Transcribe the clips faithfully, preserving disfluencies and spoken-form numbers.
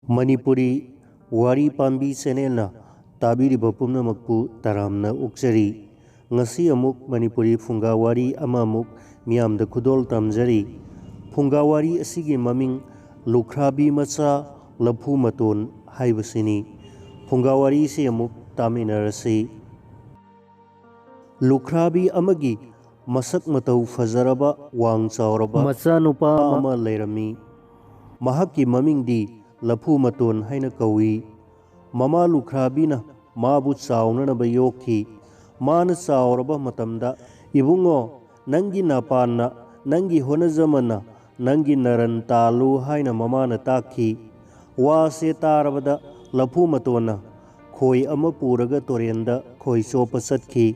ꯃꯅꯤꯄꯨꯔꯤ ꯋꯥꯔꯤ ꯄꯥꯝꯕꯤ ꯆꯦꯅꯦꯜꯅ ꯇꯥꯕꯤꯔꯤꯕ ꯄꯨꯝꯅꯃꯛꯄꯨ ꯇꯔꯥꯝꯅ ꯑꯣꯛꯆꯔꯤ꯫ ꯉꯁꯤ ꯑꯃꯨꯛ ꯃꯅꯤꯄꯨꯔꯤ ꯐꯨꯡꯒꯥ ꯋꯥꯔꯤ ꯑꯃꯃꯨꯛ ꯃꯤꯌꯥꯝꯗ ꯈꯨꯗꯣꯜ ꯇꯝꯖꯔꯤ꯫ ꯐꯨꯡꯒꯥ ꯋꯥꯔꯤ ꯑꯁꯤꯒꯤ ꯃꯃꯤꯡ ꯂꯨꯈ꯭ꯔꯥꯕꯤ ꯃꯆꯥ ꯂꯐꯨ ꯃꯇꯣꯟ ꯍꯥꯏꯕꯁꯤꯅꯤ꯫ ꯐꯨꯡꯒꯥ ꯋꯥꯔꯤꯁꯤ ꯑꯃꯨꯛ ꯇꯥꯃꯤꯟꯅꯔꯁꯤ꯫ ꯂꯨꯈ꯭ꯔꯥꯕꯤ ꯑꯃꯒꯤ ꯃꯁꯛ ꯃꯇꯧ ꯐꯖꯔꯕ, ꯋꯥꯡ ꯆꯥꯎꯔꯕ ꯃꯆꯥꯅꯨꯄꯥ ꯑꯃ ꯂꯩꯔꯝꯃꯤ꯫ ꯃꯍꯥꯛꯀꯤ ꯃꯃꯤꯡꯗꯤ ꯂꯐꯨ ꯃꯇꯣꯟ ꯍꯥꯏꯅ ꯀꯧꯏ꯫ ꯃꯃꯥ ꯂꯨꯈ꯭ꯔꯥꯕꯤꯅ ꯃꯥꯕꯨ ꯆꯥꯎꯅꯅꯕ ꯌꯣꯛꯈꯤ꯫ ꯃꯥꯅ ꯆꯥꯎꯔꯕ ꯃꯇꯝꯗ, "ꯏꯕꯨꯡꯉꯣ, ꯅꯪꯒꯤ ꯅꯄꯥꯟꯅ ꯅꯪꯒꯤ ꯍꯣꯠꯅꯖꯃꯟꯅ ꯅꯪꯒꯤ ꯅꯔꯟ ꯇꯥꯜꯂꯨ" ꯍꯥꯏꯅ ꯃꯃꯥꯅ ꯇꯥꯛꯈꯤ꯫ ꯋꯥꯁꯦ ꯇꯥꯔꯕꯗ ꯂꯐꯨ ꯃꯇꯣꯟꯅ ꯈꯣꯏ ꯑꯃ ꯄꯨꯔꯒ ꯇꯨꯔꯦꯟꯗ ꯈꯣꯏ ꯆꯣꯞꯄ ꯆꯠꯈꯤ꯫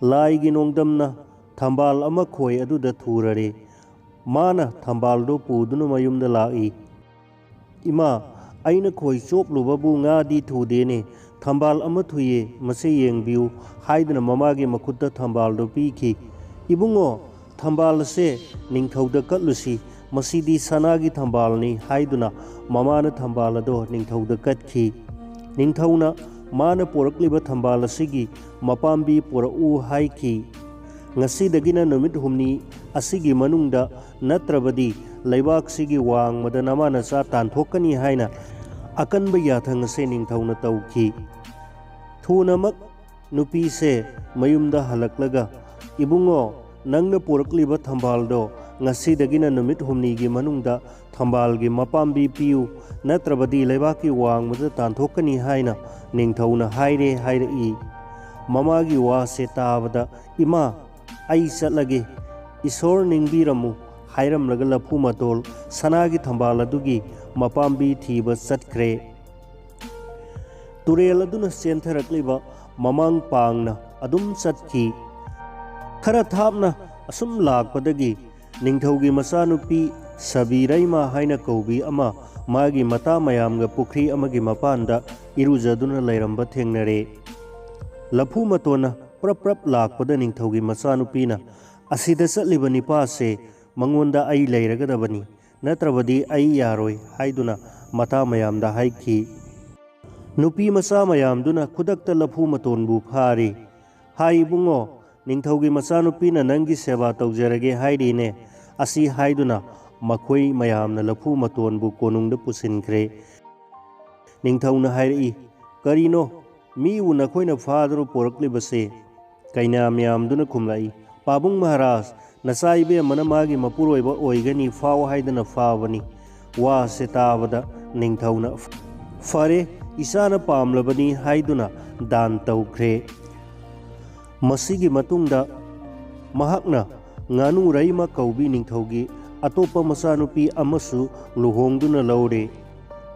ꯂꯥꯏꯒꯤ ꯅꯣꯡꯗꯝꯅ ꯊꯝꯕꯥꯜ ꯑꯃ ꯈꯣꯏ ꯑꯗꯨꯗ ꯊꯨꯔꯔꯦ꯫ ꯃꯥꯅ ꯊꯝꯕꯥꯜꯗꯨ ꯄꯨꯗꯨꯅ ꯃꯌꯨꯝꯗ ꯂꯥꯛꯏ꯫ "ꯏꯃꯥ, ꯑꯩꯅ ꯈꯣꯏ ꯆꯣꯞꯂꯨꯕꯕꯨ ꯉꯥꯗꯤ ꯊꯨꯗꯦꯅꯦ, ꯊꯝꯕꯥꯜ ꯑꯃ ꯊꯨꯏꯌꯦ, ꯃꯁꯦ ꯌꯦꯡꯕꯤꯌꯨ" ꯍꯥꯏꯗꯨꯅ ꯃꯃꯥꯒꯤ ꯃꯈꯨꯠꯇ ꯊꯝꯕꯥꯜꯗꯨ ꯄꯤꯈꯤ꯫ "ꯏꯕꯨꯡꯉꯣ, ꯊꯝꯕꯥꯜ ꯑꯁꯦ ꯅꯤꯡꯊꯧꯗ ꯀꯠꯂꯨꯁꯤ, ꯃꯁꯤꯗꯤ ꯁꯅꯥꯒꯤ ꯊꯝꯕꯥꯜꯅꯤ" ꯍꯥꯏꯗꯨꯅ ꯃꯃꯥꯅ ꯊꯝꯕꯥꯜ ꯑꯗꯣ ꯅꯤꯡꯊꯧꯗ ꯀꯠꯈꯤ꯫ ꯅꯤꯡꯊꯧꯅ ꯃꯥꯅ ꯄꯣꯔꯛꯂꯤꯕ ꯊꯝꯕꯥꯜ ꯑꯁꯤꯒꯤ ꯃꯄꯥꯝꯕꯤ ꯄꯨꯔꯛꯎ ꯍꯥꯏꯈꯤ꯫ "ꯉꯁꯤꯗꯒꯤꯅ ꯅꯨꯃꯤꯠ ꯍꯨꯝꯅꯤ ꯑꯁꯤꯒꯤ ꯃꯅꯨꯡꯗ, ꯅꯠꯇ꯭ꯔꯕꯗꯤ ꯂꯩꯕꯥꯛꯁꯤꯒꯤ ꯋꯥꯡꯃꯗ ꯅꯃꯥ ꯅꯆꯥ ꯇꯥꯟꯊꯣꯛꯀꯅꯤ" ꯍꯥꯏꯅ ꯑꯀꯟꯕ ꯌꯥꯊꯪ ꯑꯁꯦ ꯅꯤꯡꯊꯧꯅ ꯇꯧꯈꯤ꯫ ꯊꯨꯅꯃꯛ ꯅꯨꯄꯤꯁꯦ ꯃꯌꯨꯝꯗ ꯍꯜꯂꯛꯂꯒ, "ꯏꯕꯨꯡꯉꯣ, ꯅꯪꯅ ꯄꯨꯔꯛꯂꯤꯕ ꯊꯝꯕꯥꯜꯗꯣ ꯉꯁꯤꯗꯒꯤꯅ ꯅꯨꯃꯤꯠ ꯍꯨꯝꯅꯤꯒꯤ ꯃꯅꯨꯡꯗ ꯊꯝꯕꯥꯜꯒꯤ ꯃꯄꯥꯝꯕꯤ ꯄꯤꯌꯨ, ꯅꯠꯇ꯭ꯔꯕꯗꯤ ꯂꯩꯕꯥꯛꯀꯤ ꯋꯥꯡꯃꯗ ꯇꯥꯟꯊꯣꯛꯀꯅꯤ" ꯍꯥꯏꯅ ꯅꯤꯡꯊꯧꯅ ꯍꯥꯏꯔꯦ ꯍꯥꯏꯔꯛꯏ꯫ ꯃꯃꯥꯒꯤ ꯋꯥꯁꯦ ꯇꯥꯕꯗ, "ꯏꯃꯥ, ꯑꯩ ꯆꯠꯂꯒꯦ, ꯏꯁꯣꯔ ꯅꯤꯡꯕꯤꯔꯝꯃꯨ" ꯍꯥꯏꯔꯝꯂꯒ ꯂꯐꯨ ꯃꯇꯣꯜ ꯁꯅꯥꯒꯤ ꯊꯝꯕꯥꯜ ꯑꯗꯨꯒꯤ ꯃꯄꯥꯝꯕꯤ ꯊꯤꯕ ꯆꯠꯈ꯭ꯔꯦ꯫ ꯇꯨꯔꯦꯜ ꯑꯗꯨꯅ ꯆꯦꯟꯊꯔꯛꯂꯤꯕ ꯃꯃꯥꯡ ꯄꯥꯡꯅ ꯑꯗꯨꯝ ꯆꯠꯈꯤ꯫ ꯈꯔ ꯊꯥꯞꯅ ꯑꯁꯨꯝ ꯂꯥꯛꯄꯗꯒꯤ ꯅꯤꯡꯊꯧꯒꯤ ꯃꯆꯥꯅꯨꯄꯤ ꯁꯕꯤꯔꯩꯃ ꯍꯥꯏꯅ ꯀꯧꯕꯤ ꯑꯃ ꯃꯥꯒꯤ ꯃꯇꯥ ꯃꯌꯥꯝꯒ ꯄꯨꯈ꯭ꯔꯤ ꯑꯃꯒꯤ ꯃꯄꯥꯟꯗ ꯏꯔꯨꯖꯗꯨꯅ ꯂꯩꯔꯝꯕ ꯊꯦꯡꯅꯔꯦ꯫ ꯂꯐꯨ ꯃꯇꯣꯟꯅ ꯄ꯭ꯔꯞ ꯄ꯭ꯔꯞ ꯂꯥꯛꯄꯗ ꯅꯤꯡꯊꯧꯒꯤ ꯃꯆꯥꯅꯨꯄꯤꯅ, "ꯑꯁꯤꯗ ꯆꯠꯂꯤꯕ ꯅꯤꯄꯥꯁꯦ, ꯃꯉꯣꯟꯗ ꯑꯩ ꯂꯩꯔꯒꯗꯕꯅꯤ, ꯅꯠꯇ꯭ꯔꯕꯗꯤ ꯑꯩ ꯌꯥꯔꯣꯏ" ꯍꯥꯏꯗꯨꯅ ꯃꯇꯥ ꯃꯌꯥꯝꯗ ꯍꯥꯏꯈꯤ꯫ ꯅꯨꯄꯤ ꯃꯆꯥ ꯃꯌꯥꯝꯗꯨꯅ ꯈꯨꯗꯛꯇ ꯂꯐꯨ ꯃꯇꯣꯟꯕꯨ ꯐꯥꯔꯤ꯫ "ꯍꯥꯏ ꯏꯕꯨꯡꯉꯣ, ꯅꯤꯡꯊꯧꯒꯤ ꯃꯆꯥꯅꯨꯄꯤꯅ ꯅꯪꯒꯤ ꯁꯦꯕꯥ ꯇꯧꯖꯔꯒꯦ ꯍꯥꯏꯔꯤꯅꯦ"꯫ ꯑꯁꯤ ꯍꯥꯏꯗꯨꯅ ꯃꯈꯣꯏ ꯃꯌꯥꯝꯅ ꯂꯐꯨ ꯃꯇꯣꯟꯕꯨ ꯀꯣꯅꯨꯡꯗ ꯄꯨꯁꯤꯟꯈ꯭ꯔꯦ꯫ ꯅꯤꯡꯊꯧꯅ ꯍꯥꯏꯔꯛꯏ, "ꯀꯔꯤꯅꯣ? ꯃꯤꯕꯨ ꯅꯈꯣꯏꯅ ꯐꯥꯗꯨꯅ ꯄꯣꯔꯛꯂꯤꯕꯁꯦ?" ꯀꯩꯅꯥ ꯃꯌꯥꯝꯗꯨꯅ ꯈꯨꯝꯂꯛꯏ, "ꯄꯥꯕꯨꯡ ꯃꯍꯥꯔꯥꯖ, ꯅꯆꯥ ꯏꯕꯦꯝꯃꯅ ꯃꯥꯒꯤ ꯃꯄꯨꯔꯣꯏꯕ ꯑꯣꯏꯒꯅꯤ ꯐꯥꯎ ꯍꯥꯏꯗꯨꯅ ꯐꯥꯕꯅꯤ"꯫ ꯋꯥꯁꯦ ꯇꯥꯕꯗ ꯅꯤꯡꯊꯧꯅ, "ꯐꯔꯦ, ꯏꯆꯥꯅ ꯄꯥꯝꯂꯕꯅꯤ" ꯍꯥꯏꯗꯨꯅ ꯗꯥꯟ ꯇꯧꯈ꯭ꯔꯦ꯫ ꯃꯁꯤꯒꯤ ꯃꯇꯨꯡꯗ ꯃꯍꯥꯛꯅ ꯉꯥꯅꯨꯔꯩꯃ ꯀꯧꯕꯤ ꯅꯤꯡꯊꯧꯒꯤ ꯑꯇꯣꯞꯄ ꯃꯆꯥꯅꯨꯄꯤ ꯑꯃꯁꯨ ꯂꯨꯍꯣꯡꯗꯨꯅ ꯂꯧꯔꯦ꯫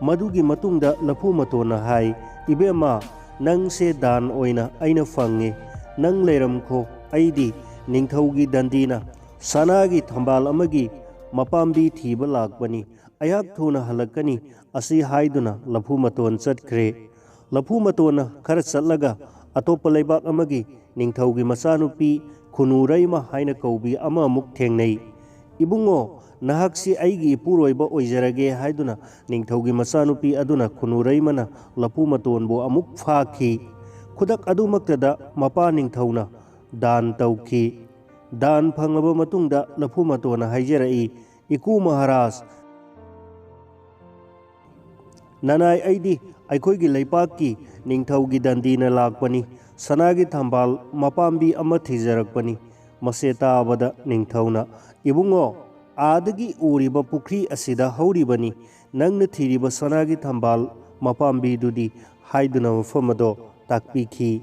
ꯃꯗꯨꯒꯤ ꯃꯇꯨꯡꯗ ꯂꯐꯨ ꯃꯇꯣꯟꯅ ꯍꯥꯏ, "ꯏꯕꯦꯝꯃ, ꯅꯪꯁꯦ ꯗꯥꯟ ꯑꯣꯏꯅ ꯑꯩꯅ ꯐꯪꯉꯦ꯫ ꯅꯪ ꯂꯩꯔꯝꯈꯣ, ꯑꯩꯗꯤ ꯅꯤꯡꯊꯧꯒꯤ ꯗꯟꯗꯤꯅ ꯁꯅꯥꯒꯤ ꯊꯝꯕꯥꯜ ꯑꯃꯒꯤ ꯃꯄꯥꯝꯕꯤ ꯊꯤꯕ ꯂꯥꯛꯄꯅꯤ꯫ ꯑꯩꯍꯥꯛ ꯊꯨꯅ ꯍꯜꯂꯛꯀꯅꯤ"꯫ ꯑꯁꯤ ꯍꯥꯏꯗꯨꯅ ꯂꯐꯨ ꯃꯇꯣꯟ ꯆꯠꯈ꯭ꯔꯦ꯫ ꯂꯐꯨ ꯃꯇꯣꯟꯅ ꯈꯔ ꯆꯠꯂꯒ ꯑꯇꯣꯞꯄ ꯂꯩꯕꯥꯛ ꯑꯃꯒꯤ ꯅꯤꯡꯊꯧꯒꯤ ꯃꯆꯥꯅꯨꯄꯤ ꯈꯨꯅꯨꯔꯩꯃ ꯍꯥꯏꯅ ꯀꯧꯕꯤ ꯑꯃ ꯑꯃꯨꯛ ꯊꯦꯡꯅꯩ꯫ "ꯏꯕꯨꯡꯉꯣ, ꯅꯍꯥꯛꯁꯤ ꯑꯩꯒꯤ ꯏꯄꯨꯔꯣꯏꯕ ꯑꯣꯏꯖꯔꯒꯦ" ꯍꯥꯏꯗꯨꯅ ꯅꯤꯡꯊꯧꯒꯤ ꯃꯆꯥꯅꯨꯄꯤ ꯑꯗꯨꯅ ꯈꯨꯅꯨꯔꯩꯃꯅ ꯂꯐꯨ ꯃꯇꯣꯟꯕꯨ ꯑꯃꯨꯛ ꯐꯥꯈꯤ꯫ ꯈꯨꯗꯛ ꯑꯗꯨꯃꯛꯇꯗ ꯃꯄꯥ ꯅꯤꯡꯊꯧꯅ ꯗꯥꯟ ꯇꯧꯈꯤ꯫ ꯗꯥꯟ ꯐꯪꯂꯕ ꯃꯇꯨꯡꯗ ꯂꯐꯨ ꯃꯇꯣꯟꯅ ꯍꯥꯏꯖꯔꯛꯏ, "ꯏꯀꯨ ꯃꯍꯥꯔꯥꯖ, ꯅꯅꯥꯏ ꯑꯩꯗꯤ ꯑꯩꯈꯣꯏꯒꯤ ꯂꯩꯄꯥꯛꯀꯤ ꯅꯤꯡꯊꯧꯒꯤ ꯗꯟꯗꯤꯅ ꯂꯥꯛꯄꯅꯤ, ꯁꯅꯥꯒꯤ ꯊꯝꯕꯥꯜ ꯃꯄꯥꯝꯕꯤ ꯑꯃ ꯊꯤꯖꯔꯛꯄꯅꯤ"꯫ ꯃꯁꯦ ꯇꯥꯕꯗ ꯅꯤꯡꯊꯧꯅ, "ꯏꯕꯨꯡꯉꯣ, ꯑꯥꯗꯒꯤ ꯎꯔꯤꯕ ꯄꯨꯈ꯭ꯔꯤ ꯑꯁꯤꯗ ꯍꯧꯔꯤꯕꯅꯤ ꯅꯪꯅ ꯊꯤꯔꯤꯕ ꯁꯅꯥꯒꯤ ꯊꯝꯕꯥꯜ ꯃꯄꯥꯝꯕꯤꯗꯨꯗꯤ" ꯍꯥꯏꯗꯨꯅ ꯃꯐꯝ ꯑꯗꯣ ꯇꯥꯛꯄꯤꯈꯤ꯫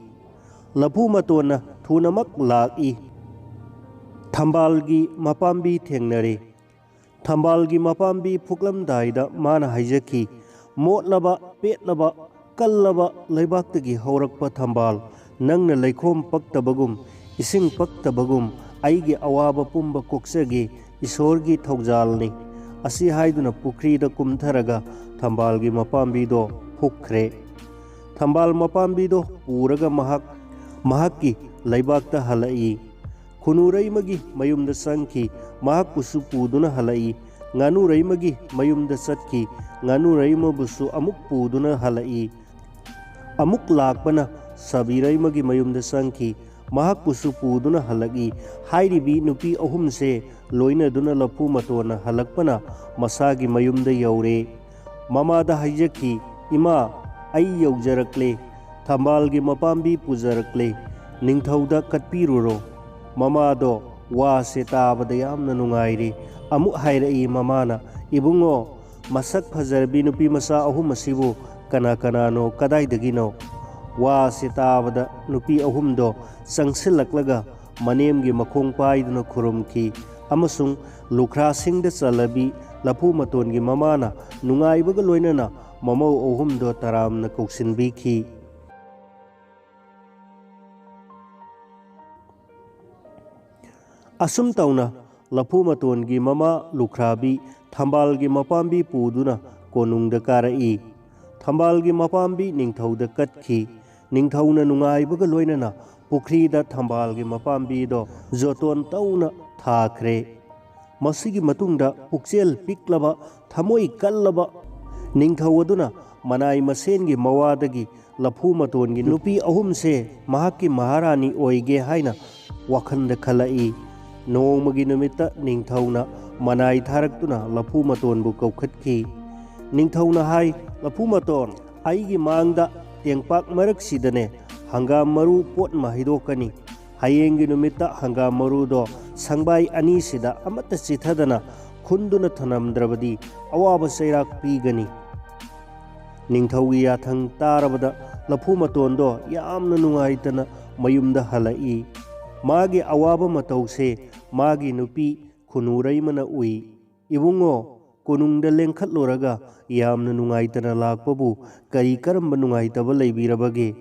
ꯂꯐꯨ ꯃꯇꯣꯟꯅ ꯊꯨꯅꯃꯛ ꯂꯥꯛꯏ꯫ ꯊꯝꯕꯥꯜꯒꯤ ꯃꯄꯥꯝꯕꯤ ꯊꯦꯡꯅꯔꯦ꯫ ꯊꯝꯕꯥꯜꯒꯤ ꯃꯄꯥꯝꯕꯤ ꯐꯨꯛꯂꯝꯗꯥꯏꯗ ꯃꯥꯅ ꯍꯥꯏꯖꯈꯤ, "ꯃꯣꯠꯂꯕ, ꯄꯦꯠꯂꯕ, ꯀꯜꯂꯕ ꯂꯩꯕꯥꯛꯇꯒꯤ ꯍꯧꯔꯛꯄ ꯊꯝꯕꯥꯜ, ꯅꯪꯅ ꯂꯩꯈꯣꯝ ꯄꯛꯇꯕꯒꯨꯝ, ꯏꯁꯤꯡ ꯄꯛꯇꯕꯒꯨꯝ, ꯑꯩꯒꯤ ꯑꯋꯥꯕ ꯄꯨꯝꯕ ꯀꯣꯛꯆꯒꯦ, ꯏꯁꯣꯔꯒꯤ ꯊꯧꯖꯥꯜꯅꯤ"꯫ ꯑꯁꯤ ꯍꯥꯏꯗꯨꯅ ꯄꯨꯈ꯭ꯔꯤꯗ ꯀꯨꯝꯊꯔꯒ ꯊꯝꯕꯥꯜꯒꯤ ꯃꯄꯥꯝꯕꯤꯗꯣ ꯐꯨꯛꯈ꯭ꯔꯦ꯫ ꯊꯝꯕꯥꯜ ꯃꯄꯥꯝꯕꯤꯗꯣ ꯄꯨꯔꯒ ꯃꯍꯥꯛ ꯃꯍꯥꯛꯀꯤ ꯂꯩꯕꯥꯛꯇ ꯍꯜꯂꯛꯏ꯫ ꯈꯨꯅꯨꯔꯩꯃꯒꯤ ꯃꯌꯨꯝꯗ ꯆꯪꯈꯤ꯫ ꯃꯍꯥꯛꯄꯨꯁꯨ ꯄꯨꯗꯨꯅ ꯍꯜꯂꯛꯏ꯫ ꯉꯥꯅꯨꯔꯩꯃꯒꯤ ꯃꯌꯨꯝꯗ ꯆꯠꯈꯤ꯫ ꯉꯥꯅꯨꯔꯩꯃꯕꯨꯁꯨ ꯑꯃꯨꯛ ꯄꯨꯗꯨꯅ ꯍꯜꯂꯛꯏ꯫ ꯑꯃꯨꯛ ꯂꯥꯛꯄꯅ ꯁꯥꯕꯤꯔꯩꯃꯒꯤ ꯃꯌꯨꯝꯗ ꯆꯪꯈꯤ꯫ ꯃꯍꯥꯛꯄꯨꯁꯨ ꯄꯨꯗꯨꯅ ꯍꯜꯂꯛꯏ꯫ ꯍꯥꯏꯔꯤꯕꯤ ꯅꯨꯄꯤ ꯑꯍꯨꯝꯁꯦ ꯂꯣꯏꯅꯗꯨꯅ ꯂꯐꯨ ꯃꯇꯣꯟꯅ ꯍꯜꯂꯛꯄꯅ ꯃꯁꯥꯒꯤ ꯃꯌꯨꯝꯗ ꯌꯧꯔꯦ꯫ ꯃꯃꯥꯗ ꯍꯥꯏꯖꯈꯤ, "ꯏꯃꯥ, ꯑꯩ ꯌꯧꯖꯔꯛꯂꯦ꯫ ꯊꯝꯕꯥꯜꯒꯤ ꯃꯄꯥꯝꯕꯤ ꯄꯨꯖꯔꯛꯂꯦ꯫ ꯅꯤꯡꯊꯧꯗ ꯀꯠꯄꯤꯔꯨꯔꯣ꯫" ꯃꯃꯥꯗꯣ ꯋꯥꯁꯦ ꯇꯥꯕꯗ ꯌꯥꯝꯅ ꯅꯨꯡꯉꯥꯏꯔꯦ꯫ ꯑꯃꯨꯛ ꯍꯥꯏꯔꯛꯏ ꯃꯃꯥꯅ, "ꯏꯕꯨꯡꯉꯣ, ꯃꯁꯛ ꯐꯖꯔꯕꯤ ꯅꯨꯄꯤ ꯃꯆꯥ ꯑꯍꯨꯝ ꯑꯁꯤꯕꯨ ꯀꯅꯥ ꯀꯅꯥꯅꯣ, ꯀꯗꯥꯏꯗꯒꯤꯅꯣ?" ꯋꯥꯁꯦ ꯇꯥꯕꯗ ꯅꯨꯄꯤ ꯑꯍꯨꯝꯗꯣ ꯆꯪꯁꯤꯜꯂꯛꯂꯒ ꯃꯅꯦꯝꯒꯤ ꯃꯈꯣꯡ ꯄꯥꯏꯗꯨꯅ ꯈꯨꯔꯨꯝꯈꯤ ꯑꯃꯁꯨꯡ ꯂꯨꯈ꯭ꯔꯥꯁꯤꯡꯗ ꯆꯜꯂꯕꯤ ꯂꯐꯨ ꯃꯇꯣꯟꯒꯤ ꯃꯃꯥꯅ ꯅꯨꯡꯉꯥꯏꯕꯒ ꯂꯣꯏꯅꯅ ꯃꯃꯧ ꯑꯍꯨꯝꯗꯣ ꯇꯔꯥꯝꯅ ꯀꯧꯁꯤꯟꯕꯤꯈꯤ꯫ ꯑꯁꯨꯝ ꯇꯧꯅ ꯂꯐꯨ ꯃꯇꯣꯟꯒꯤ ꯃꯃꯥ ꯂꯨꯈ꯭ꯔꯥꯕꯤ ꯊꯝꯕꯥꯜꯒꯤ ꯃꯄꯥꯝꯕꯤ ꯄꯨꯗꯨꯅ ꯀꯣꯅꯨꯡꯗ ꯀꯥꯔꯛꯏ꯫ ꯊꯝꯕꯥꯜꯒꯤ ꯃꯄꯥꯝꯕꯤ ꯅꯤꯡꯊꯧꯗ ꯀꯠꯈꯤ꯫ ꯅꯤꯡꯊꯧꯅ ꯅꯨꯡꯉꯥꯏꯕꯒ ꯂꯣꯏꯅꯅ ꯄꯨꯈ꯭ꯔꯤꯗ ꯊꯝꯕꯥꯜꯒꯤ ꯃꯄꯥꯝꯕꯤꯗꯣ ꯖꯣꯇꯣꯟ ꯇꯧꯅ ꯊꯥꯈ꯭ꯔꯦ꯫ ꯃꯁꯤꯒꯤ ꯃꯇꯨꯡꯗ ꯄꯨꯛꯆꯦꯜ ꯄꯤꯛꯂꯕ, ꯊꯃꯣꯏ ꯀꯜꯂꯕ ꯅꯤꯡꯊꯧ ꯑꯗꯨꯅ ꯃꯅꯥꯏ ꯃꯁꯦꯟꯒꯤ ꯃꯋꯥꯗꯒꯤ ꯂꯐꯨ ꯃꯇꯣꯟꯒꯤ ꯅꯨꯄꯤ ꯑꯍꯨꯝꯁꯦ ꯃꯍꯥꯛꯀꯤ ꯃꯍꯥꯔꯥꯅꯤ ꯑꯣꯏꯒꯦ ꯍꯥꯏꯅ ꯋꯥꯈꯜꯗ ꯈꯜꯂꯛꯏ꯫ ꯅꯣꯡꯃꯒꯤ ꯅꯨꯃꯤꯠꯇ ꯅꯤꯡꯊꯧꯅ ꯃꯅꯥꯏ ꯊꯥꯔꯛꯇꯨꯅ ꯂꯐꯨ ꯃꯇꯣꯟꯕꯨ ꯀꯧꯈꯠꯈꯤ꯫ ꯅꯤꯡꯊꯧꯅ ꯍꯥꯏ, "ꯂꯐꯨ ꯃꯇꯣꯟ, ꯑꯩꯒꯤ ꯃꯥꯡꯗ ꯇꯦꯡꯄꯥꯛ ꯃꯔꯛꯁꯤꯗꯅꯦ ꯍꯪꯒꯥꯝ ꯃꯔꯨ ꯄꯣꯠ ꯑꯃ ꯍꯩꯗꯣꯛꯀꯅꯤ꯫ ꯍꯌꯦꯡꯒꯤ ꯅꯨꯃꯤꯠꯇ ꯍꯪꯒꯥꯝ ꯃꯔꯨꯗꯣ ꯁꯪꯕꯥꯏ ꯑꯅꯤꯁꯤꯗ ꯑꯃꯠꯇ ꯆꯤꯊꯗꯅ ꯈꯨꯟꯗꯨꯅ ꯊꯅꯝꯗ꯭ꯔꯕꯗꯤ ꯑꯋꯥꯕ ꯆꯩꯔꯥꯛ ꯄꯤꯒꯅꯤ꯫" ꯅꯤꯡꯊꯧꯒꯤ ꯌꯥꯊꯪ ꯇꯥꯔꯕꯗ ꯂꯐꯨ ꯃꯇꯣꯟꯗꯣ ꯌꯥꯝꯅ ꯅꯨꯡꯉꯥꯏꯇꯅ ꯃꯌꯨꯝꯗ ꯍꯜꯂꯛꯏ꯫ ꯃꯥꯒꯤ ꯑꯋꯥꯕ ꯃꯇꯧꯁꯦ ꯃꯥꯒꯤ ꯅꯨꯄꯤ ꯈꯨꯅꯨꯔꯩꯃꯅ ꯎꯏ꯫ "ꯏꯕꯨꯡꯉꯣ, ꯀꯣꯅꯨꯡꯗ ꯂꯦꯡꯈꯠꯂꯨꯔꯒ ꯌꯥꯝꯅ ꯅꯨꯡꯉꯥꯏꯇꯅ ꯂꯥꯛꯄꯕꯨ ꯀꯔꯤ ꯀꯔꯝꯕ ꯅꯨꯡꯉꯥꯏꯇꯕ ꯂꯩꯕꯤꯔꯕꯒꯦ?"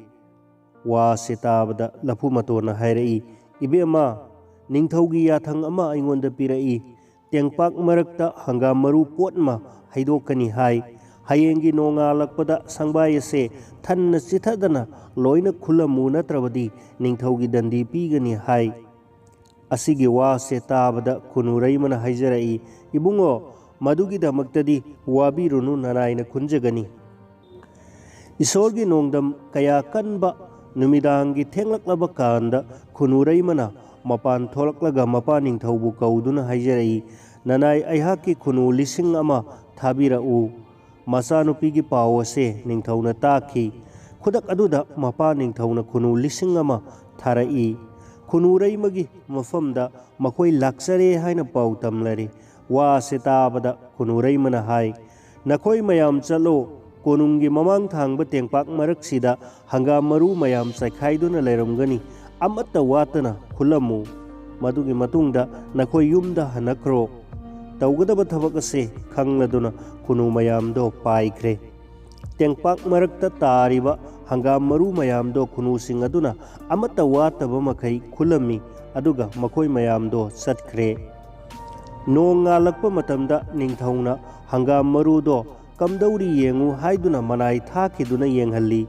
ꯋꯥꯁꯦ ꯇꯥꯕꯗ ꯂꯐꯨ ꯃꯇꯣꯟꯅ ꯍꯥꯏꯔꯛꯏ, "ꯏꯕꯦꯝꯃ, ꯅꯤꯡꯊꯧꯒꯤ ꯌꯥꯊꯪ ꯑꯃ ꯑꯩꯉꯣꯟꯗ ꯄꯤꯔꯛꯏ꯫ ꯇꯦꯡꯄꯥꯛ ꯃꯔꯛꯇ ꯍꯪꯒꯥꯝ ꯃꯔꯨ ꯄꯣꯠ ꯑꯃ ꯍꯩꯗꯣꯛꯀꯅꯤ ꯍꯥꯏ꯫ ꯍꯌꯦꯡꯒꯤ ꯅꯣꯡꯉꯥꯜꯂꯛꯄꯗ ꯁꯪꯕꯥꯏ ꯑꯁꯦ ꯊꯟꯅ ꯆꯤꯊꯗꯅ ꯂꯣꯏꯅ ꯈꯨꯜꯂꯝꯃꯨ, ꯅꯠꯇ꯭ꯔꯕꯗꯤ ꯅꯤꯡꯊꯧꯒꯤ ꯗꯟꯗꯤ ꯄꯤꯒꯅꯤ" ꯍꯥꯏ꯫ ꯑꯁꯤꯒꯤ ꯋꯥꯁꯦ ꯇꯥꯕꯗ ꯈꯨꯅꯨꯔꯩꯃꯅ ꯍꯥꯏꯖꯔꯛꯏ, "ꯏꯕꯨꯡꯉꯣ, ꯃꯗꯨꯒꯤꯗꯃꯛꯇꯗꯤ ꯋꯥꯕꯤꯔꯨꯅꯨ, ꯅꯅꯥꯏꯅ ꯈꯨꯟꯖꯒꯅꯤ꯫ ꯏꯁꯣꯔꯒꯤ ꯅꯣꯡꯗꯝ ꯀꯌꯥ ꯀꯟꯕ ꯅꯨꯃꯤꯗꯥꯡꯒꯤ ꯊꯦꯡꯂꯛꯂꯕ ꯀꯥꯟꯗ ꯈꯨꯅꯨꯔꯩꯃꯅ ꯃꯄꯥꯟ ꯊꯣꯛꯂꯛꯂꯒ ꯃꯄꯥ ꯅꯤꯡꯊꯧꯕꯨ ꯀꯧꯗꯨꯅ ꯍꯥꯏꯖꯔꯛꯏ, "ꯅꯅꯥꯏ ꯑꯩꯍꯥꯛꯀꯤ ꯈꯨꯅꯨ ꯂꯤꯁꯤꯡ ꯑꯃ ꯊꯥꯕꯤꯔꯛꯎ"꯫ ꯃꯆꯥꯅꯨꯄꯤꯒꯤ ꯄꯥꯎ ꯑꯁꯦ ꯅꯤꯡꯊꯧꯅ ꯇꯥꯈꯤ꯫ ꯈꯨꯗꯛ ꯑꯗꯨꯗ ꯃꯄꯥ ꯅꯤꯡꯊꯧꯅ ꯈꯨꯅꯨ ꯂꯤꯁꯤꯡ ꯑꯃ ꯊꯥꯔꯛꯏ꯫ ꯈꯨꯅꯨꯔꯩꯃꯒꯤ ꯃꯐꯝꯗ ꯃꯈꯣꯏ ꯂꯥꯛꯆꯔꯦ ꯍꯥꯏꯅ ꯄꯥꯎ ꯇꯝꯂꯔꯦ꯫ ꯋꯥ ꯑꯁꯤ ꯇꯥꯕꯗ ꯈꯨꯅꯨꯔꯩꯃꯅ ꯍꯥꯏ, "ꯅꯈꯣꯏ ꯃꯌꯥꯝ ꯆꯠꯂꯣ, ꯀꯣꯅꯨꯡꯒꯤ ꯃꯃꯥꯡ ꯊꯥꯡꯕ ꯇꯦꯡꯄꯥꯛ ꯃꯔꯛꯁꯤꯗ ꯍꯪꯒꯥꯝ ꯃꯔꯨ ꯃꯌꯥꯝ ꯆꯥꯏꯈꯥꯏꯗꯨꯅ ꯂꯩꯔꯝꯒꯅꯤ, ꯑꯃꯠꯇ ꯋꯥꯠꯇꯅ ꯈꯨꯜꯂꯝꯃꯨ꯫ ꯃꯗꯨꯒꯤ ꯃꯇꯨꯡꯗ ꯅꯈꯣꯏ ꯌꯨꯝꯗ ꯍꯟꯅꯈ꯭ꯔꯣ"꯫ ꯇꯧꯒꯗꯕ ꯊꯕꯛ ꯑꯁꯦ ꯈꯪꯂꯗꯨꯅ ꯈꯨꯅꯨ ꯃꯌꯥꯝꯗꯣ ꯄꯥꯏꯈ꯭ꯔꯦ꯫ ꯇꯦꯡꯄꯥꯛ ꯃꯔꯛꯇ ꯇꯥꯔꯤꯕ ꯍꯪꯒꯥꯝ ꯃꯔꯨ ꯃꯌꯥꯝꯗꯣ ꯈꯨꯅꯨꯁꯤꯡ ꯑꯗꯨꯅ ꯑꯃꯠꯇ ꯋꯥꯠꯇꯕ ꯃꯈꯩ ꯈꯨꯜꯂꯝꯃꯤ, ꯑꯗꯨꯒ ꯃꯈꯣꯏ ꯃꯌꯥꯝꯗꯣ ꯆꯠꯈ꯭ꯔꯦ꯫ ꯅꯣꯡ ꯉꯥꯜꯂꯛꯄ ꯃꯇꯝꯗ ꯅꯤꯡꯊꯧꯅ ꯍꯪꯒꯥꯝ ꯃꯔꯨꯗꯣ "ꯀꯝꯗꯧꯔꯤ ꯌꯦꯡꯉꯨ" ꯍꯥꯏꯗꯨꯅ ꯃꯅꯥꯏ ꯊꯥꯈꯤꯗꯨꯅ ꯌꯦꯡꯍꯜꯂꯤ꯫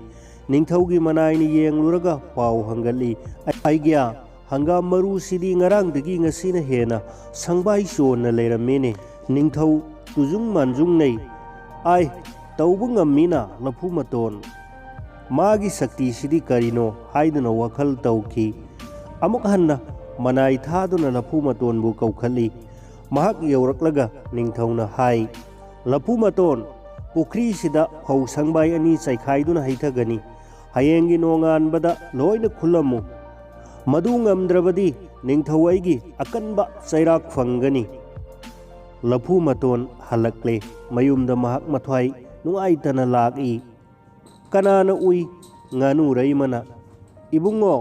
ꯅꯤꯡꯊꯧꯒꯤ ꯃꯅꯥꯏꯅ ꯌꯦꯡꯂꯨꯔꯒ ꯄꯥꯎ ꯍꯪꯒꯠꯂꯤ, "ꯑꯩꯒ꯭ꯌꯥ, ꯍꯪꯒꯥꯝ ꯃꯔꯨꯁꯤꯗꯤ ꯉꯔꯥꯡꯗꯒꯤ ꯉꯁꯤꯅ ꯍꯦꯟꯅ ꯁꯪꯕꯥꯏ ꯆꯣꯟꯅ ꯂꯩꯔꯝꯃꯦꯅꯦ"꯫ ꯅꯤꯡꯊꯧ ꯇꯨꯖꯨꯡ ꯃꯥꯟꯖꯨꯡꯅꯩ꯫ "ꯑꯥꯏ, ꯇꯧꯕ ꯉꯝꯃꯤꯅ ꯂꯐꯨ ꯃꯇꯣꯟ꯫ ꯃꯥꯒꯤ ꯁꯛꯇꯤꯁꯤꯗꯤ ꯀꯔꯤꯅꯣ?" ꯍꯥꯏꯗꯨꯅ ꯋꯥꯈꯜ ꯇꯧꯈꯤ꯫ ꯑꯃꯨꯛ ꯍꯟꯅ ꯃꯅꯥꯏ ꯊꯥꯗꯨꯅ ꯂꯐꯨ ꯃꯇꯣꯟꯕꯨ ꯀꯧꯈꯠꯂꯤ꯫ ꯃꯍꯥꯛ ꯌꯧꯔꯛꯂꯒ ꯅꯤꯡꯊꯧꯅ ꯍꯥꯏ, "ꯂꯐꯨ ꯃꯇꯣꯟ, ꯄꯨꯈ꯭ꯔꯤꯁꯤꯗ ꯐꯧ ꯁꯪꯕꯥꯏ ꯑꯅꯤ ꯆꯥꯏꯈꯥꯏꯗꯨꯅ ꯍꯩꯊꯒꯅꯤ꯫ ꯍꯌꯦꯡꯒꯤ ꯅꯣꯡꯉꯥꯟꯕꯗ ꯂꯣꯏꯅ ꯈꯨꯜꯂꯝꯃꯨ꯫ ꯃꯗꯨ ꯉꯝꯗ꯭ꯔꯕꯗꯤ ꯅꯤꯡꯊꯧ ꯑꯩꯒꯤ ꯑꯀꯟꯕ ꯆꯩꯔꯥꯛ ꯐꯪꯒꯅꯤ"꯫ ꯂꯐꯨ ꯃꯇꯣꯟ ꯍꯜꯂꯛꯂꯦ꯫ ꯃꯌꯨꯝꯗ ꯃꯍꯥꯛ ꯃꯊ꯭ꯋꯥꯏ ꯅꯨꯡꯉꯥꯏꯇꯅ ꯂꯥꯛꯏ꯫ ꯀꯅꯥꯅ ꯎꯏ? ꯉꯥꯅꯨꯔꯩꯃꯅ꯫ "ꯏꯕꯨꯡꯉꯣ,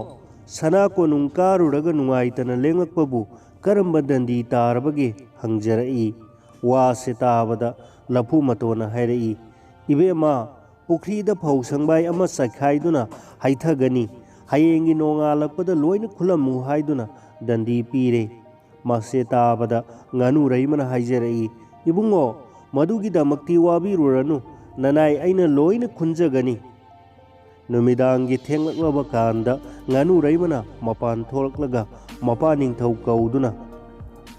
ꯁꯅꯥ ꯀꯣꯅꯨꯡ ꯀꯥꯔꯨꯔꯒ ꯅꯨꯡꯉꯥꯏꯇꯅ ꯂꯦꯡꯂꯛꯄꯕꯨ ꯀꯔꯝꯕ ꯗꯟꯗꯤ ꯇꯥꯔꯕꯒꯦ?" ꯍꯪꯖꯔꯛꯏ꯫ ꯋꯥꯁꯦ ꯇꯥꯕꯗ ꯂꯐꯨ ꯃꯇꯣꯟꯅ ꯍꯥꯏꯔꯛꯏ, "ꯏꯕꯦꯝꯃ, ꯄꯨꯈ꯭ꯔꯤꯗ ꯐꯧ ꯁꯪꯕꯥꯏ ꯑꯃ ꯆꯥꯏꯈꯥꯏꯗꯨꯅ ꯍꯩꯊꯒꯅꯤ꯫ ꯍꯌꯦꯡꯒꯤ ꯅꯣꯡꯉꯥꯜꯂꯛꯄꯗ ꯂꯣꯏꯅ ꯈꯨꯜꯂꯝꯃꯨ" ꯍꯥꯏꯗꯨꯅ ꯗꯟꯗꯤ ꯄꯤꯔꯦ꯫ ꯃꯁꯦ ꯇꯥꯕꯗ ꯉꯥꯅꯨꯔꯩꯃꯅ ꯍꯥꯏꯖꯔꯛꯏ, "ꯏꯕꯨꯡꯉꯣ, ꯃꯗꯨꯒꯤꯗꯃꯛꯇꯤ ꯋꯥꯕꯤꯔꯨꯔꯅꯨ, ꯅꯅꯥꯏ ꯑꯩꯅ ꯂꯣꯏꯅ ꯈꯨꯟꯖꯒꯅꯤ"꯫ ꯅꯨꯃꯤꯗꯥꯡꯒꯤ ꯊꯦꯡꯂꯛꯂꯕ ꯀꯥꯟꯗ ꯉꯥꯅꯨꯔꯩꯃꯅ ꯃꯄꯥꯟ ꯊꯣꯛꯂꯛꯂꯒ ꯃꯄꯥ ꯅꯤꯡꯊꯧ ꯀꯧꯗꯨꯅ,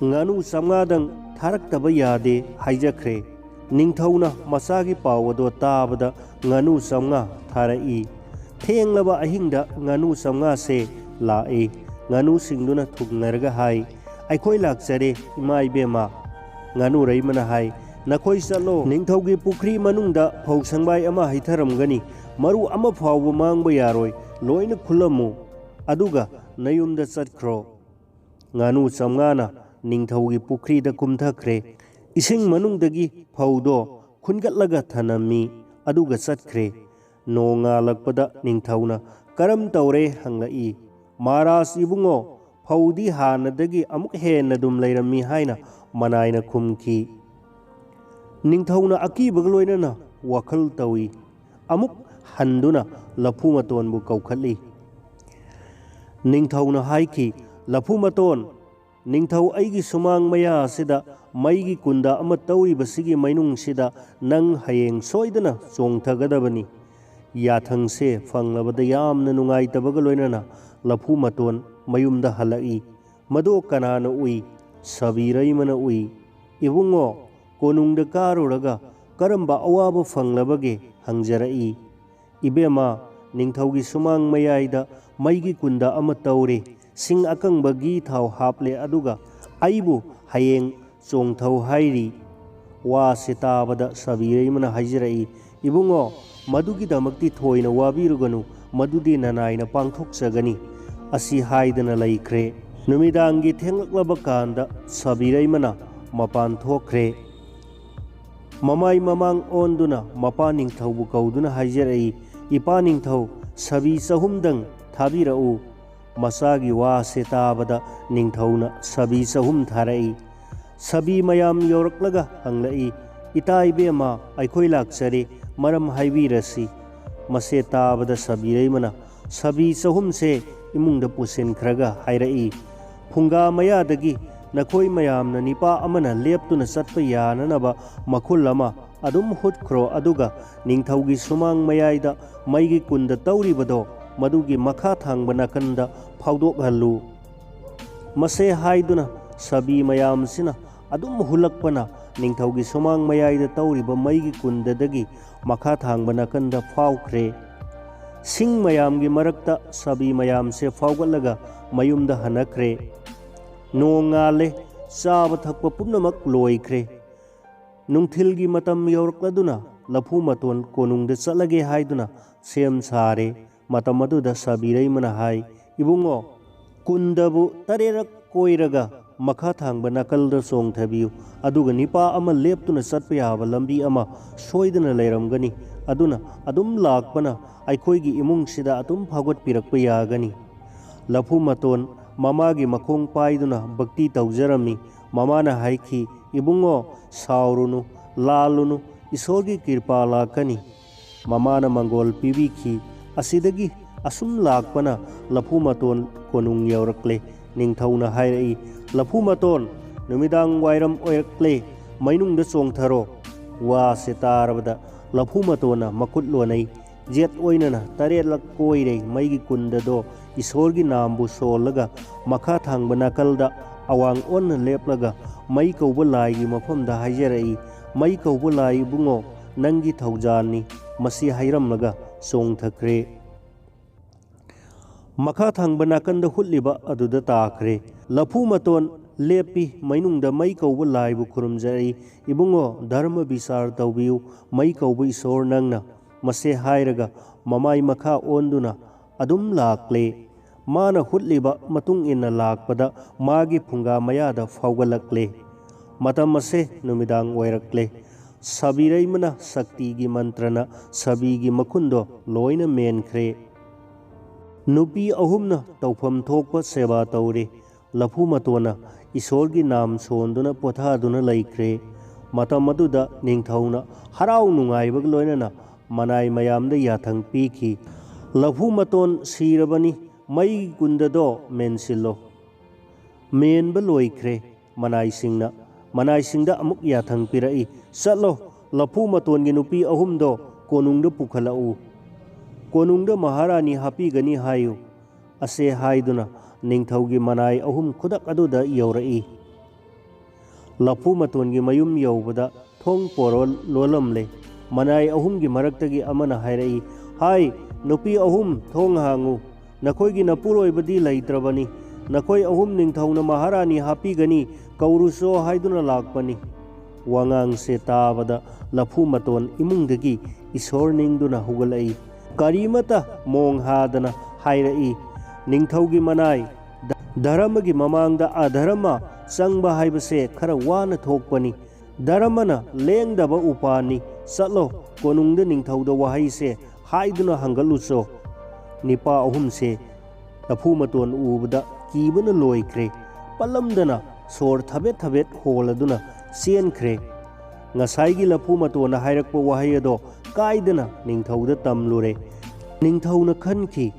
"ꯉꯥꯅꯨ ꯆꯥꯝꯃꯉꯥꯗꯪ ꯊꯥꯔꯛꯇꯕ ꯌꯥꯗꯦ ꯍꯥꯏꯖꯈ꯭ꯔꯦ꯫ ꯅꯤꯡꯊꯧꯅ ꯃꯆꯥꯒꯤ ꯄꯥꯎ ꯑꯗꯣ ꯇꯥꯕꯗ ꯉꯥꯅꯨ ꯆꯥꯝꯃꯉꯥ ꯊꯥꯔꯛꯏ꯫ ꯊꯦꯡꯂꯕ ꯑꯍꯤꯡꯗ ꯉꯥꯅꯨ ꯆꯥꯝꯃꯉꯥꯁꯦ ꯂꯥꯛꯏ꯫ ꯉꯥꯅꯨꯁꯤꯡꯗꯨꯅ ꯊꯨꯡꯅꯔꯒ ꯍꯥꯏ, "ꯑꯩꯈꯣꯏ ꯂꯥꯛꯆꯔꯦ, ꯏꯃꯥ ꯏꯕꯦꯝꯃ꯫" ꯉꯥꯅꯨꯔꯩꯃꯅ ꯍꯥꯏ, "ꯅꯈꯣꯏ ꯆꯠꯂꯣ, ꯅꯤꯡꯊꯧꯒꯤ ꯄꯨꯈ꯭ꯔꯤ ꯃꯅꯨꯡꯗ ꯐꯧ ꯁꯪꯕꯥꯏ ꯑꯃ ꯍꯩꯊꯔꯝꯒꯅꯤ, ꯃꯔꯨ ꯑꯃ ꯐꯥꯎꯕ ꯃꯥꯡꯕ ꯌꯥꯔꯣꯏ, ꯂꯣꯏꯅ ꯈꯨꯜꯂꯝꯃꯨ, ꯑꯗꯨꯒ ꯅꯌꯨꯝꯗ ꯆꯠꯈ꯭ꯔꯣ꯫" ꯉꯥꯅꯨ ꯆꯥꯝꯃꯉꯥꯅ ꯅꯤꯡꯊꯧꯒꯤ ꯄꯨꯈ꯭ꯔꯤꯗ ꯀꯨꯝꯊꯈ꯭ꯔꯦ꯫ ꯏꯁꯤꯡ ꯃꯅꯨꯡꯗꯒꯤ ꯐꯧꯗꯣ ꯈꯨꯟꯒꯠꯂꯒ ꯊꯅꯝꯃꯤ, ꯑꯗꯨꯒ ꯆꯠꯈ꯭ꯔꯦ꯫ ꯅꯣꯡꯉꯥꯜꯂꯛꯄꯗ ꯅꯤꯡꯊꯧꯅ "ꯀꯔꯝ ꯇꯧꯔꯦ?" ꯍꯪꯂꯛꯏ꯫ "ꯃꯍꯥꯔꯥꯖ ꯏꯕꯨꯡꯉꯣ, ꯐꯧꯗꯤ ꯍꯥꯟꯅꯗꯒꯤ ꯑꯃꯨꯛ ꯍꯦꯟꯅ ꯑꯗꯨꯝ ꯂꯩꯔꯝꯃꯤ" ꯍꯥꯏꯅ ꯃꯅꯥꯏꯅ ꯈꯨꯝꯈꯤ꯫ ꯅꯤꯡꯊꯧꯅ ꯑꯀꯤꯕꯒ ꯂꯣꯏꯅꯅ ꯋꯥꯈꯜ ꯇꯧꯏ꯫ ꯑꯃꯨꯛ ꯍꯟꯗꯨꯅ ꯂꯐꯨ ꯃꯇꯣꯟꯕꯨ ꯀꯧꯈꯠꯂꯤ꯫ ꯅꯤꯡꯊꯧꯅ ꯍꯥꯏꯈꯤ, "ꯂꯐꯨ ꯃꯇꯣꯟ, ꯅꯤꯡꯊꯧ, ꯑꯩꯒꯤ ꯁꯨꯃꯥꯡ ꯃꯌꯥ ꯑꯁꯤꯗ ꯃꯩꯒꯤ ꯀꯨꯟꯗ ꯑꯃ ꯇꯧꯔꯤꯕꯁꯤꯒꯤ ꯃꯅꯨꯡꯁꯤꯗ ꯅꯪ ꯍꯌꯦꯡ ꯁꯣꯏꯗꯅ ꯆꯣꯡꯊꯒꯗꯕꯅꯤ꯫" ꯌꯥꯊꯪꯁꯦ ꯐꯪꯂꯕꯗ ꯌꯥꯝꯅ ꯅꯨꯡꯉꯥꯏꯇꯕꯒ ꯂꯣꯏꯅꯅ ꯂꯐꯨ ꯃꯇꯣꯟ ꯃꯌꯨꯝꯗ ꯍꯜꯂꯛꯏ꯫ ꯃꯗꯣ ꯀꯅꯥꯅ ꯎꯏ? ꯁꯕꯤꯔꯩꯃꯅ ꯎꯏ꯫ "ꯏꯕꯨꯡꯉꯣ, ꯀꯣꯅꯨꯡꯗ ꯀꯥꯔꯨꯔꯒ ꯀꯔꯝꯕ ꯑꯋꯥꯕ ꯐꯪꯂꯕꯒꯦ?" ꯍꯪꯖꯔꯛꯏ꯫ "ꯏꯕꯦꯝꯃ, ꯅꯤꯡꯊꯧꯒꯤ ꯁꯨꯃꯥꯡ ꯃꯌꯥꯏꯗ ꯃꯩꯒꯤ ꯀꯨꯟꯗ ꯑꯃ ꯇꯧꯔꯦ, ꯁꯤꯡ ꯑꯀꯪꯕꯒꯤ ꯊꯥꯎ ꯍꯥꯞꯂꯦ, ꯑꯗꯨꯒ ꯑꯩꯕꯨ ꯍꯌꯦꯡ ꯆꯣꯡꯊꯧ ꯍꯥꯏꯔꯤ꯫" ꯋꯥꯁꯦ ꯇꯥꯕꯗ ꯁꯕꯤꯔꯩꯃꯅ ꯍꯥꯏꯖꯔꯛꯏ, "ꯏꯕꯨꯡꯉꯣ, ꯃꯗꯨꯒꯤꯗꯃꯛꯇꯤ ꯊꯣꯏꯅ ꯋꯥꯕꯤꯔꯨꯒꯅꯨ, ꯃꯗꯨꯗꯤ ꯅꯅꯥꯏꯅ ꯄꯥꯡꯊꯣꯛꯆꯒꯅꯤ꯫" ꯑꯁꯤ ꯍꯥꯏꯗꯅ ꯂꯩꯈ꯭ꯔꯦ꯫ ꯅꯨꯃꯤꯗꯥꯡꯒꯤ ꯊꯦꯡꯂꯛꯂꯕ ꯀꯥꯟꯗ ꯁꯕꯤꯔꯩꯃꯅ ꯃꯄꯥꯟ ꯊꯣꯛꯈ꯭ꯔꯦ꯫ ꯃꯃꯥꯏ ꯃꯃꯥꯡ ꯑꯣꯟꯗꯨꯅ ꯃꯄꯥ ꯅꯤꯡꯊꯧꯕꯨ ꯀꯧꯗꯨꯅ ꯍꯥꯏꯖꯔꯛꯏ, "ꯏꯄꯥ ꯅꯤꯡꯊꯧ, ꯁꯕꯤ ꯆꯍꯨꯝꯗꯪ ꯊꯥꯕꯤꯔꯛꯎ꯫" ꯃꯆꯥꯒꯤ ꯋꯥꯁꯦ ꯇꯥꯕꯗ ꯅꯤꯡꯊꯧꯅ ꯁꯕꯤ ꯆꯍꯨꯝ ꯊꯥꯔꯛꯏ꯫ ꯁꯕꯤ ꯃꯌꯥꯝ ꯌꯧꯔꯛꯂꯒ ꯍꯪꯂꯛꯏ, "ꯏꯇꯥ ꯏꯕꯦꯝꯃ, ꯑꯩꯈꯣꯏ ꯂꯥꯛꯆꯔꯦ, ꯃꯔꯝ ꯍꯥꯏꯕꯤꯔꯁꯤ꯫" ꯃꯁꯦ ꯇꯥꯕꯗ ꯁꯕꯤꯔꯩꯃꯅ ꯁꯕꯤ ꯆꯍꯨꯝꯁꯦ ꯏꯃꯨꯡꯗ ꯄꯨꯁꯤꯟꯈ꯭ꯔꯒ ꯍꯥꯏꯔꯛꯏ, "ꯐꯨꯡꯒꯥ ꯃꯌꯥꯗꯒꯤ ꯅꯈꯣꯏ ꯃꯌꯥꯝꯅ ꯅꯤꯄꯥ ꯑꯃꯅ ꯂꯦꯞꯇꯨꯅ ꯆꯠꯄ ꯌꯥꯅꯅꯕ ꯃꯈꯨꯜ ꯑꯃ ꯑꯗꯨꯝ ꯍꯨꯠꯈ꯭ꯔꯣ, ꯑꯗꯨꯒ ꯅꯤꯡꯊꯧꯒꯤ ꯁꯨꯃꯥꯡ ꯃꯌꯥꯏꯗ ꯃꯩꯒꯤ ꯀꯨꯟꯗ ꯇꯧꯔꯤꯕꯗꯣ, ꯃꯗꯨꯒꯤ ꯃꯈꯥ ꯊꯥꯡꯕ ꯅꯥꯀꯟꯗ ꯐꯥꯎꯗꯣꯛꯍꯜꯂꯨ꯫" ꯃꯁꯦ ꯍꯥꯏꯗꯨꯅ ꯁꯕꯤ ꯃꯌꯥꯝꯁꯤꯅ ꯑꯗꯨꯝ ꯍꯨꯜꯂꯛꯄꯅ ꯅꯤꯡꯊꯧꯒꯤ ꯁꯨꯃꯥꯡ ꯃꯌꯥꯏꯗ ꯇꯧꯔꯤꯕ ꯃꯩꯒꯤ ꯀꯨꯟꯗꯗꯒꯤ ꯃꯈꯥ ꯊꯥꯡꯕ ꯅꯥꯀꯟꯗ ꯐꯥꯎꯈ꯭ꯔꯦ꯫ ꯁꯤꯡ ꯃꯌꯥꯝꯒꯤ ꯃꯔꯛꯇ ꯁꯥꯕꯤ ꯃꯌꯥꯝꯁꯦ ꯐꯥꯎꯒꯠꯂꯒ ꯃꯌꯨꯝꯗ ꯍꯟꯅꯈ꯭ꯔꯦ꯫ ꯅꯣꯡ ꯉꯥꯜꯂꯦ, ꯆꯥꯕ ꯊꯛꯄ ꯄꯨꯝꯅꯃꯛ ꯂꯣꯏꯈ꯭ꯔꯦ꯫ ꯅꯨꯡꯊꯤꯜꯒꯤ ꯃꯇꯝ ꯌꯧꯔꯛꯂꯗꯨꯅ ꯂꯐꯨ ꯃꯇꯣꯟ ꯀꯣꯅꯨꯡꯗ ꯆꯠꯂꯒꯦ ꯍꯥꯏꯗꯨꯅ ꯁꯦꯝ ꯁꯥꯔꯦ꯫ ꯃꯇꯝ ꯑꯗꯨꯗ ꯁꯥꯕꯤꯔꯩꯃꯅ ꯍꯥꯏ, "ꯏꯕꯨꯡꯉꯣ, ꯀꯨꯟꯗꯕꯨ ꯇꯔꯦꯠꯔꯛ ꯀꯣꯏꯔꯒ ꯃꯈꯥ ꯊꯥꯡꯕ ꯅꯥꯀꯜꯗ ꯆꯣꯡꯊꯕꯤꯌꯨ, ꯑꯗꯨꯒ ꯅꯤꯄꯥ ꯑꯃ ꯂꯦꯞꯇꯨꯅ ꯆꯠꯄ ꯌꯥꯕ ꯂꯝꯕꯤ ꯑꯃ ꯁꯣꯏꯗꯅ ꯂꯩꯔꯝꯒꯅꯤ꯫ ꯑꯗꯨꯅ ꯑꯗꯨꯝ ꯂꯥꯛꯄꯅ ꯑꯩꯈꯣꯏꯒꯤ ꯏꯃꯨꯡꯁꯤꯗ ꯑꯗꯨꯝ ꯐꯥꯎꯒꯠꯄꯤꯔꯛꯄ ꯌꯥꯒꯅꯤ꯫" ꯂꯐꯨ ꯃꯇꯣꯟ ꯃꯃꯥꯒꯤ ꯃꯈꯣꯡ ꯄꯥꯏꯗꯨꯅ ꯚꯛꯇꯤ ꯇꯧꯖꯔꯝꯃꯤ꯫ ꯃꯃꯥꯅ ꯍꯥꯏꯈꯤ, "ꯏꯕꯨꯡꯉꯣ, ꯁꯥꯎꯔꯨꯅꯨ, ꯂꯥꯜꯂꯨꯅꯨ, ꯏꯁꯣꯔꯒꯤ ꯀ꯭ꯔꯤꯄꯥ ꯂꯥꯛꯀꯅꯤ꯫" ꯃꯃꯥꯅ ꯃꯪꯒꯣꯜ ꯄꯤꯕꯤꯈꯤ꯫ ꯑꯁꯤꯗꯒꯤ ꯑꯁꯨꯝ ꯂꯥꯛꯄꯅ ꯂꯐꯨ ꯃꯇꯣꯟ ꯀꯣꯅꯨꯡ ꯌꯧꯔꯛꯂꯦ꯫ ꯅꯤꯡꯊꯧꯅ ꯍꯥꯏꯔꯛꯏ, "ꯂꯐꯨ ꯃꯇꯣꯟ, ꯅꯨꯃꯤꯗꯥꯡ ꯋꯥꯏꯔꯝ ꯑꯣꯏꯔꯛꯂꯦ, ꯃꯩꯅꯨꯡꯗ ꯆꯣꯡꯊꯔꯣ꯫" ꯋꯥꯁꯦ ꯇꯥꯔꯕꯗ ꯂꯐꯨ ꯃꯇꯣꯟꯅ ꯃꯈꯨꯠ ꯂꯣꯟꯅꯩ꯫ ꯌꯦꯠ ꯑꯣꯏꯅꯅ ꯇꯔꯦꯠꯂꯛ ꯀꯣꯏꯔꯦ ꯃꯩꯒꯤ ꯀꯨꯟꯗꯗꯣ ꯏꯁꯣꯔꯒꯤ ꯅꯥꯝꯕꯨ ꯁꯣꯜꯂꯒ ꯃꯈꯥ ꯊꯥꯡꯕ ꯅꯥꯀꯜꯗ ꯑꯋꯥꯡ ꯑꯣꯟꯅ ꯂꯦꯞꯂꯒ ꯃꯩ ꯀꯧꯕ ꯂꯥꯏꯒꯤ ꯃꯐꯝꯗ ꯍꯥꯏꯖꯔꯛꯏ, "ꯃꯩ ꯀꯧꯕ ꯂꯥꯏ ꯏꯕꯨꯡꯉꯣ, ꯅꯪꯒꯤ ꯊꯧꯖꯥꯜꯅꯤ꯫" ꯃꯁꯤ ꯍꯥꯏꯔꯝꯂꯒ ꯆꯣꯡꯊꯈ꯭ꯔꯦ꯫ ꯃꯈꯥ ꯊꯪꯕ ꯅꯥꯀꯟꯗ ꯍꯨꯠꯂꯤꯕ ꯑꯗꯨꯗ ꯇꯥꯈ꯭ꯔꯦ꯫ ꯂꯐꯨ ꯃꯇꯣꯟ ꯂꯦꯞꯄꯤ ꯃꯩꯅꯨꯡꯗ ꯃꯩ ꯀꯧꯕ ꯂꯥꯏꯕꯨ ꯈꯨꯔꯨꯝꯖꯔꯛꯏ, "ꯏꯕꯨꯡꯉꯣ, ꯙꯔꯃ ꯕꯤꯆꯥꯔ ꯇꯧꯕꯤꯌꯨ, ꯃꯩ ꯀꯧꯕ ꯏꯁꯣꯔ ꯅꯪꯅ꯫" ꯃꯁꯦ ꯍꯥꯏꯔꯒ ꯃꯃꯥꯏ ꯃꯈꯥ ꯑꯣꯟꯗꯨꯅ ꯑꯗꯨꯝ ꯂꯥꯛꯂꯦ꯫ ꯃꯥꯅ ꯍꯨꯠꯂꯤꯕ ꯃꯇꯨꯡ ꯏꯟꯅ ꯂꯥꯛꯄꯗ ꯃꯥꯒꯤ ꯐꯨꯡꯒꯥ ꯃꯌꯥꯗ ꯐꯥꯎꯒꯠꯂꯛꯂꯦ꯫ ꯃꯇꯝ ꯑꯁꯦ ꯅꯨꯃꯤꯗꯥꯡ ꯑꯣꯏꯔꯛꯂꯦ꯫ ꯁꯥꯕꯤꯔꯩꯃꯅ ꯁꯛꯇꯤꯒꯤ ꯃꯟꯇ꯭ꯔꯅ ꯁꯥꯕꯤꯒꯤ ꯃꯈꯨꯟꯗꯣ ꯂꯣꯏꯅ ꯃꯦꯟꯈ꯭ꯔꯦ꯫ ꯅꯨꯄꯤ ꯑꯍꯨꯝꯅ ꯇꯧꯐꯝ ꯊꯣꯛꯄ ꯁꯦꯕꯥ ꯇꯧꯔꯦ꯫ ꯂꯐꯨ ꯃꯇꯣꯟꯅ ꯏꯁꯣꯔꯒꯤ ꯅꯥꯝ ꯁꯣꯟꯗꯨꯅ ꯄꯣꯊꯥꯗꯨꯅ ꯂꯩꯈ꯭ꯔꯦ꯫ ꯃꯇꯝ ꯑꯗꯨꯗ ꯅꯤꯡꯊꯧꯅ ꯍꯔꯥꯎ ꯅꯨꯡꯉꯥꯏꯕꯒ ꯂꯣꯏꯅꯅ ꯃꯅꯥꯏ ꯃꯌꯥꯝꯗ ꯌꯥꯊꯪ ꯄꯤꯈꯤ, "ꯂꯐꯨ ꯃꯇꯣꯟ ꯁꯤꯔꯕꯅꯤ, ꯃꯩꯒꯤ ꯀꯨꯟꯗꯗꯣ ꯃꯦꯟꯁꯤꯜꯂꯣ꯫" ꯃꯦꯟꯕ ꯂꯣꯏꯈ꯭ꯔꯦ꯫ ꯃꯅꯥꯏꯁꯤꯡꯅ ꯃꯅꯥꯏꯁꯤꯡꯗ ꯑꯃꯨꯛ ꯌꯥꯊꯪ ꯄꯤꯔꯛꯏ, "ꯆꯠꯂꯣ, ꯂꯐꯨ ꯃꯇꯣꯟꯒꯤ ꯅꯨꯄꯤ ꯑꯍꯨꯝꯗꯣ ꯀꯣꯅꯨꯡꯗ ꯄꯨꯈꯠꯂꯛꯎ꯫ ꯀꯣꯅꯨꯡꯗ ꯃꯍꯥꯔꯥꯅꯤ ꯍꯥꯞꯄꯤꯒꯅꯤ ꯍꯥꯏꯌꯨ꯫" ꯑꯁꯦ ꯍꯥꯏꯗꯨꯅ ꯅꯤꯡꯊꯧꯒꯤ ꯃꯅꯥꯏ ꯑꯍꯨꯝ ꯈꯨꯗꯛ ꯑꯗꯨꯗ ꯌꯧꯔꯛꯏ꯫ ꯂꯐꯨ ꯃꯇꯣꯟꯒꯤ ꯃꯌꯨꯝ ꯌꯧꯕꯗ ꯊꯣꯡ ꯄꯣꯔꯣ ꯂꯣꯜꯂꯝꯂꯦ꯫ ꯃꯅꯥꯏ ꯑꯍꯨꯝꯒꯤ ꯃꯔꯛꯇꯒꯤ ꯑꯃꯅ ꯍꯥꯏꯔꯛꯏ, "ꯍꯥꯏ, ꯅꯨꯄꯤ ꯑꯍꯨꯝ, ꯊꯣꯡ ꯍꯥꯡꯉꯨ꯫ ꯅꯈꯣꯏꯒꯤ ꯅꯄꯨꯔꯣꯏꯕꯗꯤ ꯂꯩꯇ꯭ꯔꯕꯅꯤ꯫ ꯅꯈꯣꯏ ꯑꯍꯨꯝ ꯅꯤꯡꯊꯧꯅ ꯃꯍꯥꯔꯥꯅꯤ ꯍꯥꯞꯄꯤꯒꯅꯤ, ꯀꯧꯔꯨꯆꯣ ꯍꯥꯏꯗꯨꯅ ꯂꯥꯛꯄꯅꯤ"꯫ ꯋꯥꯉꯥꯡꯁꯦ ꯇꯥꯕꯗ ꯂꯐꯨ ꯃꯇꯣꯟ ꯏꯃꯨꯡꯗꯒꯤ ꯏꯁꯣꯔ ꯅꯤꯡꯗꯨꯅ ꯍꯧꯒꯠꯂꯛꯏ꯫ ꯀꯔꯤꯃꯇ ꯃꯣꯡ ꯍꯥꯗꯅ ꯍꯥꯏꯔꯛꯏ, "ꯅꯤꯡꯊꯧꯒꯤ ꯃꯅꯥꯏ, ꯙ-, ꯙꯔꯃꯒꯤ ꯃꯃꯥꯡꯗ ꯑꯙꯔꯃ ꯆꯪꯕ ꯍꯥꯏꯕꯁꯦ ꯈꯔ ꯋꯥꯅ ꯊꯣꯛꯄꯅꯤ꯫ ꯙꯔꯃꯅ ꯂꯦꯡꯗꯕ ꯎꯄꯥꯟꯅꯤ꯫ ꯆꯠꯂꯣ, ꯀꯣꯅꯨꯡꯗ ꯅꯤꯡꯊꯧꯗ ꯋꯥꯍꯩꯁꯦ ꯍꯥꯏꯗꯨꯅ ꯍꯪꯒꯠꯂꯨꯆꯣ"꯫ ꯅꯤꯄꯥ ꯑꯍꯨꯝꯁꯦ ꯂꯐꯨ ꯃꯇꯣꯟ ꯎꯕꯗ ꯀꯤꯕꯅ ꯂꯣꯏꯈ꯭ꯔꯦ꯫ ꯄꯜꯂꯝꯗꯅ ꯁꯣꯔ ꯊꯕꯦꯠ ꯊꯕꯦꯠ ꯍꯣꯜꯂꯗꯨꯅ ꯆꯦꯟꯈ꯭ꯔꯦ꯫ ꯉꯁꯥꯏꯒꯤ ꯂꯐꯨ ꯃꯇꯣꯟꯅ ꯍꯥꯏꯔꯛꯄ ꯋꯥꯍꯩ ꯑꯗꯣ ꯀꯥꯏꯗꯅ ꯅꯤꯡꯊꯧꯗ ꯇꯝꯂꯨꯔꯦ꯫ ꯅꯤꯡꯊꯧꯅ ꯈꯟꯈꯤ,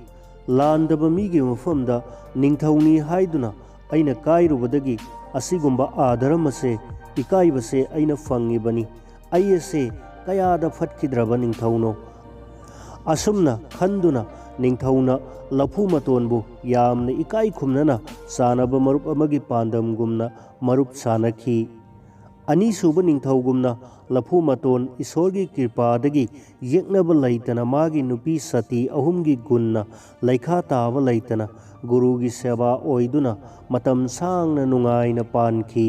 "ꯂꯥꯟꯗꯕ ꯃꯤꯒꯤ ꯃꯐꯝꯗ ꯅꯤꯡꯊꯧꯅꯤ ꯍꯥꯏꯗꯨꯅ ꯑꯩꯅ ꯀꯥꯏꯔꯨꯕꯗꯒꯤ ꯑꯁꯤꯒꯨꯝꯕ ꯑꯥꯗꯔꯝ ꯑꯁꯦ, ꯏꯀꯥꯏꯕꯁꯦ ꯑꯩꯅ ꯐꯪꯉꯤꯕꯅꯤ꯫ ꯑꯩ ꯑꯁꯦ ꯀꯌꯥꯗ ꯐꯠꯈꯤꯗ꯭ꯔꯕ ꯅꯤꯡꯊꯧꯅꯣ"꯫ ꯑꯁꯨꯝꯅ ꯈꯟꯗꯨꯅ ꯅꯤꯡꯊꯧꯅ ꯂꯐꯨ ꯃꯇꯣꯟꯕꯨ ꯌꯥꯝꯅ ꯏꯀꯥꯏ ꯈꯨꯝꯅꯅ ꯆꯥꯅꯕ ꯃꯔꯨꯞ ꯑꯃꯒꯤ ꯄꯥꯟꯗꯝꯒꯨꯝꯅ ꯃꯔꯨꯞ ꯁꯥꯅꯈꯤ꯫ ꯑꯅꯤꯁꯨꯕ ꯅꯤꯡꯊꯧꯒꯨꯝꯅ ꯂꯐꯨ ꯃꯇꯣꯟ ꯏꯁꯣꯔꯒꯤ ꯀ꯭ꯔꯤꯄꯥꯗꯒꯤ ꯌꯦꯛꯅꯕ ꯂꯩꯇꯅ ꯃꯥꯒꯤ ꯅꯨꯄꯤ ꯁꯇꯤ ꯑꯍꯨꯝꯒꯤ ꯒꯨꯟꯅ ꯂꯩꯈꯥ ꯇꯥꯕ ꯂꯩꯇꯅ ꯒꯨꯔꯨꯒꯤ ꯁꯦꯕꯥ ꯑꯣꯏꯗꯨꯅ ꯃꯇꯝ ꯁꯥꯡꯅ ꯅꯨꯡꯉꯥꯏꯅ ꯄꯥꯟꯈꯤ꯫